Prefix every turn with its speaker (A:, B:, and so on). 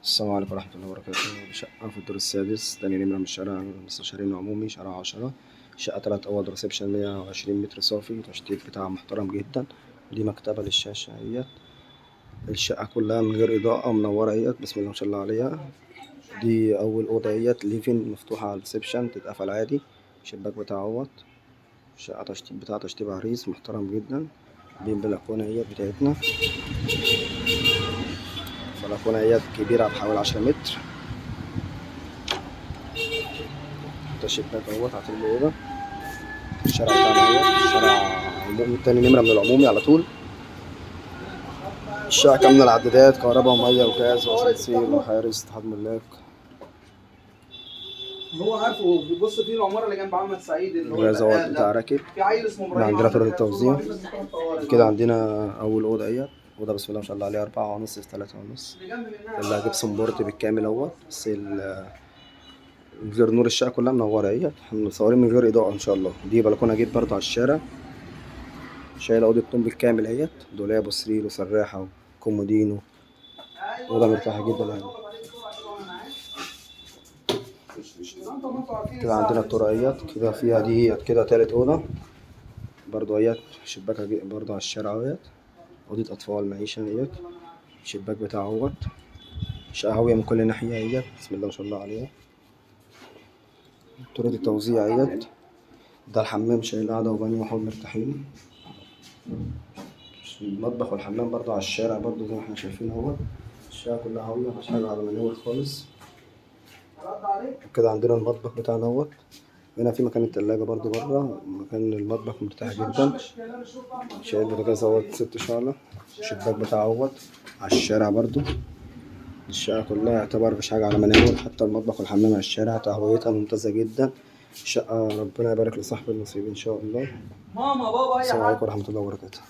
A: السلام عليكم ورحمة الله وبركاته. شقة في الدور السادس، تاني نمرة من شارع المستشارين العمومي، شارع 10. شقة 3 أوض reception، 120 متر صافي، تشطيب بتاعها محترم جدا. دي مكتبة للشاشة اهيت. الشقة كلها من غير إضاءة، منورة اهيت، بسم الله ما شاء الله عليها. دي أول أوضة اهيت، living مفتوحة على ال reception، تتقفل عادي، الشباك بتاعها اهوت. شقة تشطيب بتاعها تشطيب عريس محترم جدا. دي البلكونة اهيت بتاعتنا، بلكونة اهيت كبيرة بحوالي 10 متر. ده شباك اهوت على الأوضة. الشارع بتاعنا اهوت، شارع عمومي، تاني نمرة من العمومي على طول. الشقة كاملة العدادات، كهرباء ومية وغاز وأسانسير وحارس اتحاد ملاك.
B: هو عارفه، بيبص فيه العمارة اللي جنب عمك سعيد اللي هو
A: الغاز اهوت
B: البقال
A: بتاع
B: ده.
A: راكب.
B: في عيل اسمه
A: هنا
B: ابراهيم
A: عندنا
B: عنده
A: طرق
B: كده
A: التوزيع.
B: صورة بس بتاع الطوارئ.
A: كده عندنا أول أوضة اهيت، أوضة بسم الله ما شاء الله عليها 4.5 في 3.5،
B: اللي جنب منها
A: كلها gypsum board بالكامل اهوت. بس من غير نور، الشقة كلها منورة اهيت، احنا مصورين من غير إضاءة إن شاء الله. دي بلكونة جيت برضه على الشارع، شايلة أوضة نوم بالكامل اهيت، دولاب وسرير وسراحة وكومودينو. أوضة مرتاحة جدا يعني. كده عندنا الطرق اهيت، كده فيها دي كده تالت أوضة برضو اهيت، شباكها برضو على الشارع اهيت. أوضة أطفال معيشة اهيت، الشباك بتاعها اهوت. شقة هاوية من كل ناحية اهيت، بسم الله ما شاء الله عليها. طرق التوزيع اهيت. ده الحمام شايل قاعدة وبانيو وحوض مرتاحين. المطبخ والحمام برضو على الشارع برضو زي ما احنا شايفين اهوت. الشقة كلها هاوية، مفيش حاجة على منور خالص. كده عندنا المطبخ بتاعنا اهوت. هنا في مكان التلاجة برضو بره، مكان المطبخ مرتاح جدا. شايل بوتاجاز اهوت 6 شعلة، الشباك بتاعه اهوت على الشارع برضو. الشقة كلها يعتبر مفيش حاجة على مناور، حتى المطبخ والحمام على الشارع. تهويتها ممتازة جدا. الشقة ربنا يبارك لصاحب النصيب إن شاء الله.
B: ماما بابا اي
A: السلام
B: حد.
A: عليكم ورحمة الله وبركاته.